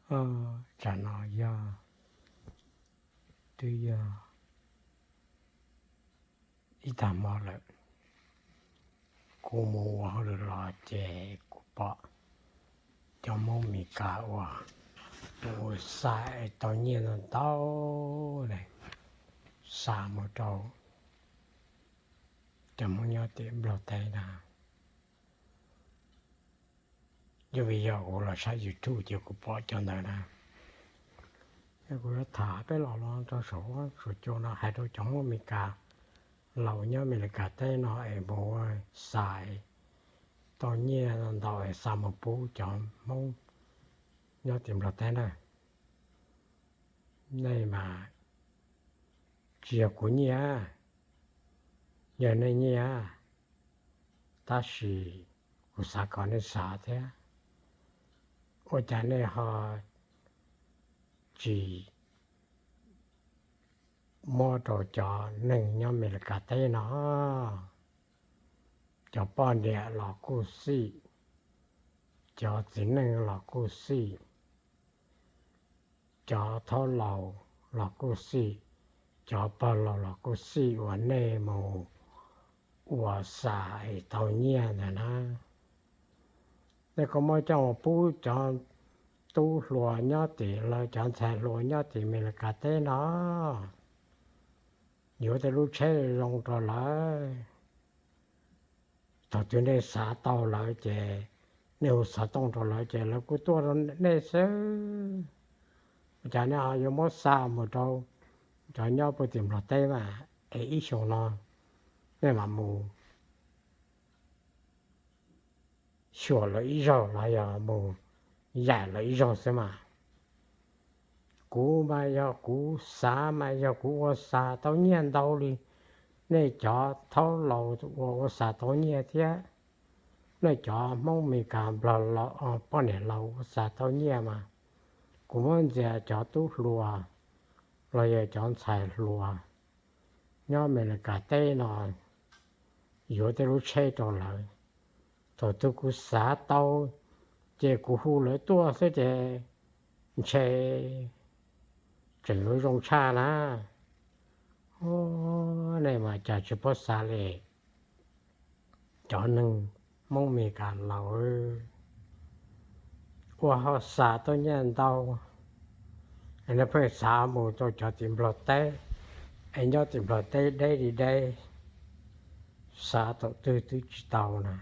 Tsam no yog, twb yog ib tag hmo lawm, kuv mus ua hauj lwm los ces kuv pom cov Hmoob Mes Kas uas mus ua xa es tau nyiaj ntau ntau, xa mus rau cov Hmoob nyob tim Nplog teb na. Yog vim yog kuv los saib YouTube ces kuv pom cov ntawd na. Kuv yuav tham peb los los rau saum huab saum cua no hais rau cov Hmoob Mes Kas laus nyob Mes Kas teb no es mus ua xa tau nyiaj ntau es xa mus pub cov Hmoob nyob tim Nplog teb na. Nej mas tsis yog kuv nyiaj, yog nej nyiaj, tab sis kuv xav kom nej xav thiab. Ua cas nej ho tsis muab rau cov neeg nyob Mes Kas teb no? Cov poj niam los kuj xij, cov txiv neej los kuj xij, cov thaub laus los kuj xij, cov pog laus los kuj xij uas nej mus ua xa es tau nyiaj ntawd na. Nej kuj muab coj mus pub cov tub hluas nyob tim, lawv cov ntxhais hluas nyob tim Mes Kas teb no, yuav tej lub tsheb zoo rau lawv. Thaum twg nej xav tau lawv ces nej hu xov tooj rau lawv ces lawv kuj tuaj rau nej xwb. Ua cas nej ho yuav muab xa mus rau cov nyob puag tim Nplog teb mas, es ib xyoos no nej mam mus xyuas lawv ib zaug los yog mus yaim lawv ib zaug xwb mas. Kuv mas yog kuv xav mas yog kuv ua xa tau nyiaj ntau li nej cov thaub laus uas ua xa tau nyiaj thiab nej cov Hmoob Mes Kas Nplog poj niam laus ua xa tau nyiaj mas, kuv muab ntxias cov tub hluas los yog cov ntxhais hluas nyob Mes Kas teb no yuav tej lub tsheb rau lawv. Thaum twg kuv xav tau ces kuv hu lawv tuaj xwb ces ntshe tseem yuav zoo tshaj na. Nej mas cas tsis paub xav li cov neeg Hmoob Mes Kas laus, ua ho xa tau nyiaj ntau es nej pheej xav mus rau cov tim Nplog teb es nyob tim Nplog teb deb li deb, xav thaum twg twb tsis tau na.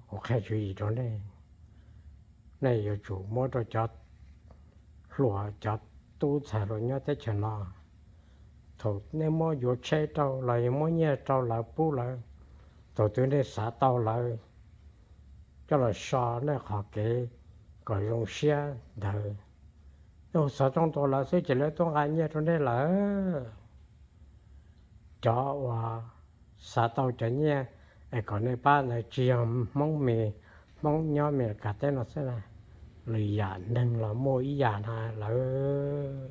Kuv qhia tswv yim rau nej, nej yuav tsum muab rau cov hluas cov tub ntxhais hluas nyob teb chaws no, thaum nej muab yuav tsheb rau los yog muab nyiaj rau lawv pub lawv, thaum twg nej xav tau lawv coj los so nej qhov kev kom zoo siab ntawd, nej hu xov tooj rau lawv xwb ces lawv tuaj nqa nyiaj rau nej lawm. Cov uas xav tau cov nyiaj es kom nej pab ntawd tsis yog Hmoob Mes, Hmoob nyob Mes Kas teb no xwb na, lwm yam neeg los muaj ib yam na lawm.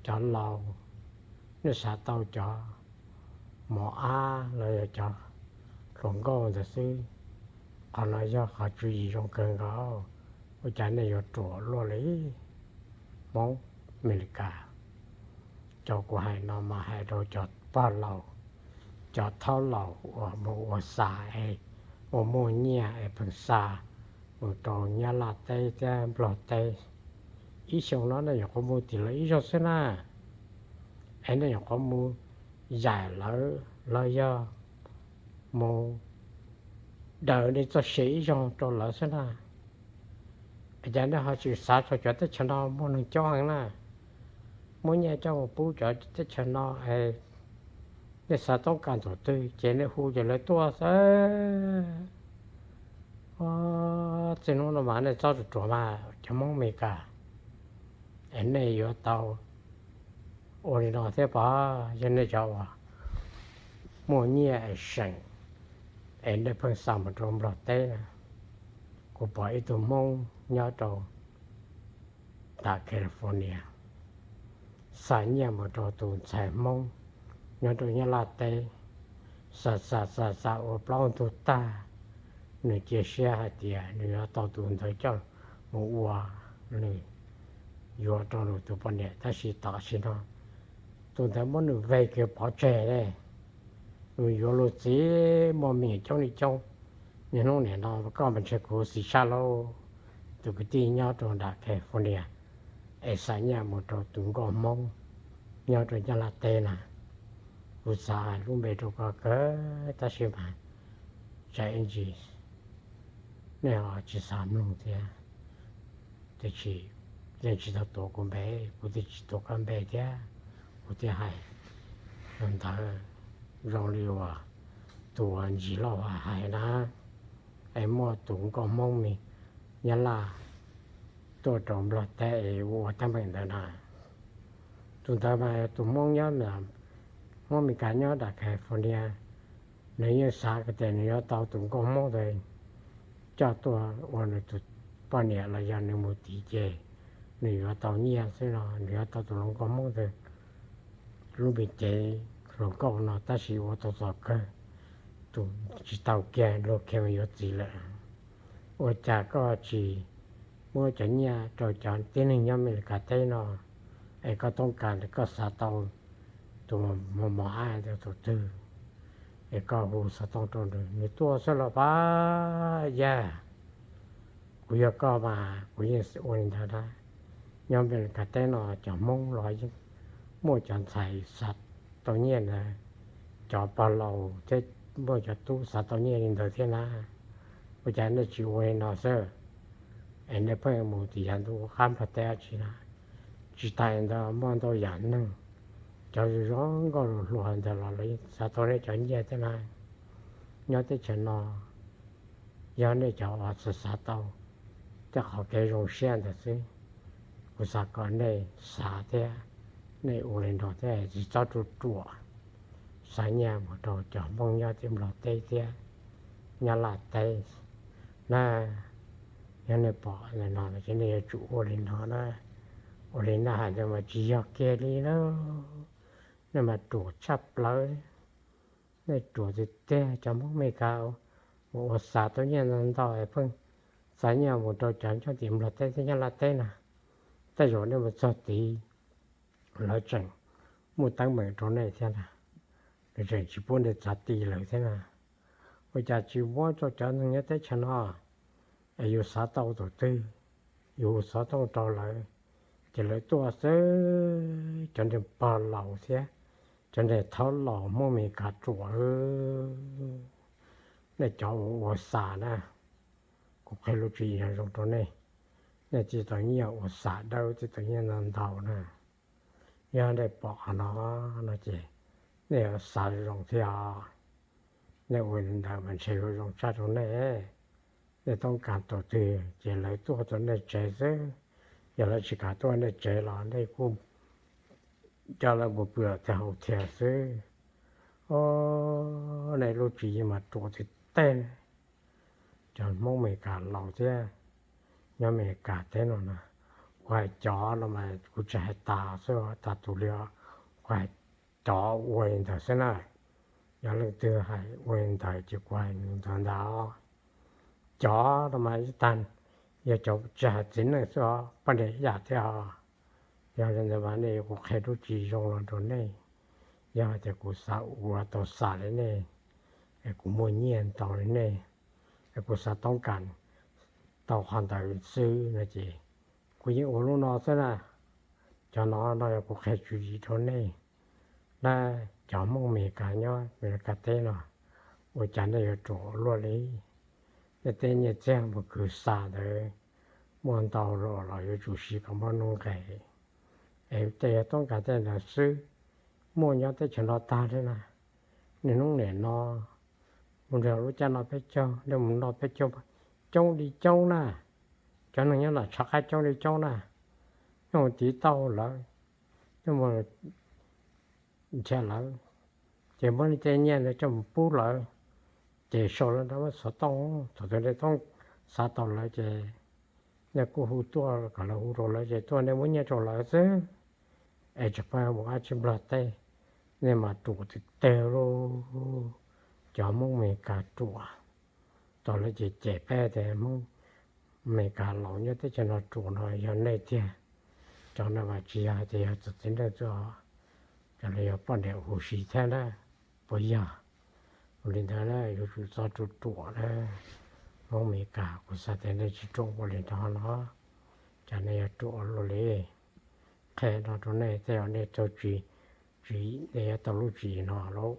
Cov laus, nej xav tau cov mos ab los yog cov hluas nkauj ntawd xwb. Qhov no yog qhov tswv yim zoo kawg nkaus, ua cas nej yuav ruam luaj li Hmoob Mes Kas. Cov kuv hais no mas hais rau cov pog laus, cov thaub laus uas mus ua xa es ua muaj nyiaj es pheej xa mus rau Nyab Laj teb thiab Nplog teb. Ib xyoo no nej nyuam qhuav mus tim lawv ib zaug xwb na, es nej nyuam qhuav mus yaim lawv los yog mus daws nej txoj sia ib zaug rau lawv xwb na. Es cas nej ho tsis xav rau cov teb chaws no muaj neeg coob heev na, muab nyiaj coj mus pub cov teb chaws no es nej xav toob kas nthaum twg ces nej hu ces lawv tuaj xwb. Txij hnub no mas nej txhob ruam ruam mas cov Hmoob Mes Kas, es nej yuav tau ua li no thiab pom, yog nej cov uas muaj nyiaj es seem, es nej pheej xa mus rau Nplog teb na. Kuv pom ib tug Hmoob nyob rau nram California xa nyiaj mus rau tus ntxhais Hmoob nyob rau Nyab Laj teb, xa xa xa xa ua plaub ntug tag, nws cia siab hais tias nws yuav tau tus ntawd coj mus ua nws yuav rau nws tus poj niam, tab sis tam sim no tus ntawd muab nws veg kiag pov tseg ne. Nws yuav luag txiv muaj me nyuam coob li coob. Niaj hnub nim no koj mas ntshe kuv xis sab lauj, tus kwv tij nyob rau nram California es xa nyiaj mus rau tus nkauj Hmoob nyob rau Nyab Laj teb na. Kuv xav hais lub npe rau koj kawg tab sis mas tsam ib ntsis nej ho tsis xav mloog thiab, tiam sis yeej tsis tau tuav kuv npe, kuv thiaj tsis tuav koj npe thiab. Kuv thiaj hais li ntawd zoo li uas tus uas Ntsis Lauj hais na, es muaj tus nkauj Hmoob me Nyab Laj tuaj rau Nplog teb es ua teeb meem ntawd na. Tus ntawd mas tus Hmoob nyob, Hmoob Amelikas nyob nram California, nws yeej xav tias nws yuav tau tus nkauj Hmoob ntawd coj tuaj ua nws tus poj niam los yog nws mus tiv ces nws yuav tau nyiaj xwb no, nws yuav tau tus hluas nkauj Hmoob ntawd lub npe cev hluas nkauj no, tab sis ua tau txom kawg, tus tsis tau kiag, luag kiag mas yuav txiv lawm. Ua cas koj tsis muab cov nyiaj rau cov tib neeg nyob Amelikas teb no, es koj toob kas koj xav tau tus mos mos ab tus twg, es koj hu xov tooj rau nws, nws tuaj xwb los pab yaj. Kuv yog koj mas kuv yeej ua li ntawd na. Nyob Amelikas teb no cov Hmoob los yeej muaj cov ntxhais xav tau nyiaj ntawd, cov pog laus thiab muaj cov tub xav tau nyiaj li ntawd thiab na. Ua cas nej tsis ua li no xwb, es nej pheej mus tim yav ntuj qab Nplog teb dab tsi na? Tsis tas li ntawd muaj ntau yam neeg, cov zoo zoo nkauj hluas hluas ntawd los lawv xav tau nej cov nyiaj thiab na. Nyob teb chaws no yog nej cov uas xav xav tau tej qhov kev zoo siab ntawd xwb. Kuv xav kom nej xav thiab nej ua li no thiab, tsis txhob ruam ruam xa nyiaj mus rau cov Hmoob nyob tim Nplog teb thiab Nyab Laj teb na. Yog nej pom li no ces nej yuav tsum ua li no na. Ua li nej hais ntawd mas tsis yog kiag li na. Nej mas ruam tshaj plaws. Nej ruam tiag tiag, cov Hmoob Amelikas mus ua xav tau nyiaj ntau ntau es pheej xa nyiaj mus rau cov nyob tim Nplog teb thiab Nyab Laj teb na. Tej zaum nej mus txog tid lawv tseem muaj teeb meem rau nej thiab na, lawv tseem tsis pub nej txav ti lawm thiab na. Ua cas tsis muab rau cov neeg nyob teb chaws no, es yus xav tau tus twg, yus hu xov tooj rau lawv, ces lawv tuaj xwb. Cov neeg pog laus thiab cov neeg thaub laus Hmoob Amelikas ruam, nej cov ua xav na, kuv qhia lub tswv yim zoo zoo rau nej, nej tsis tau nyiaj ua xav dawb, tsis tau nyiaj ntau ntau na. Yog nej pom qhov no no ces nej yuav xav zoo thiab os. Nej ua li ntawd mas ntshe yuav zoo tshaj rau nej. Nej toob kas tus twg ces lawv tuaj rau nej tsev xwb. Yog lawv tsis kam tuaj nej tsev los nej kuj coj lawv mus pw tej hotel xwb. Os, nej lub tswv yim mas ruam tiag tiag. Cov Hmoob Amelikas laus thiab nyob Amelikas teb no na, kuv hais cov no mas kuv tsis hais tas xwb, tas tus li os. Kuv hais cov ua li ntawd xwb na. Yog leej twg hais ua li ntawd ces kuv hais nws ntawd ntag. Cov no mas ib tag yog cov tsis hais txiv neej xwb os, poj niam ib yam thiab os. Yog li ntawd mas nej, kuv qhia lub tswv yim zoo los rau nej. Yog hais tias kuv xav ua tau xam li nej, es kuv muaj nyiaj ntau li nej, es kuv xav toob kas tau qhov ntawd xwb no ces kuv yeej ua lub no xwb na. Cov no no yog kuv qhia tswv yim rau nej na. Cov Hmoob Amelikas nyob Amelikas teb no, ua cas nej yuav ruam luaj li? Nej tej nyiaj txiag mus khwv xa ntawd muaj ntau los los yuav tsum siv kom muaj nuj nqis. Es tej yog toob kas tej ntawd xwb, muaj nyob teb chaws no tag li na. Niaj hnub nim no mus nrog lub caij noj peb caug, nej mus noj peb caug, coob li coob na. Cov neeg nyob nram tshav qab coob li coob na. Nej mus tiv tauj lawv, nej mus nrhiav lawv, ces muab nej tej nyiaj ntawd coj mus pub lawv, ces sau lawv nrog xov tooj. Thaum twg nej toob xav tau lawv ces nej kuj hu tuaj kom lawv hu rau lawv ces tuaj nej muab nyiaj rau lawv xwb. Es tsis pab mus dab tsi Nplog teb, nej mas ruam tiag tiag lauj. Cov Hmoob Amelikas ruam. tau lawv cem cem peb tias Hmoob Amelikas laus nyob teb chaws no ruam no yog nej tiag. Cov no mas tsis yog hais tias yog txog txiv neej txog, cov no yog poj niam huv si thiab na, puas yog? Ua li ntawd na yuav tsum txhob ruam ruam na. Hmoob Amelikas, kuv xav tias nej tsis ruam ua li no no, cas nej yuav ruam luaj li. Qhia no rau nej, tej zaum nej tau tsis, tsis, nej yuav tau lub tswv yim no lauj.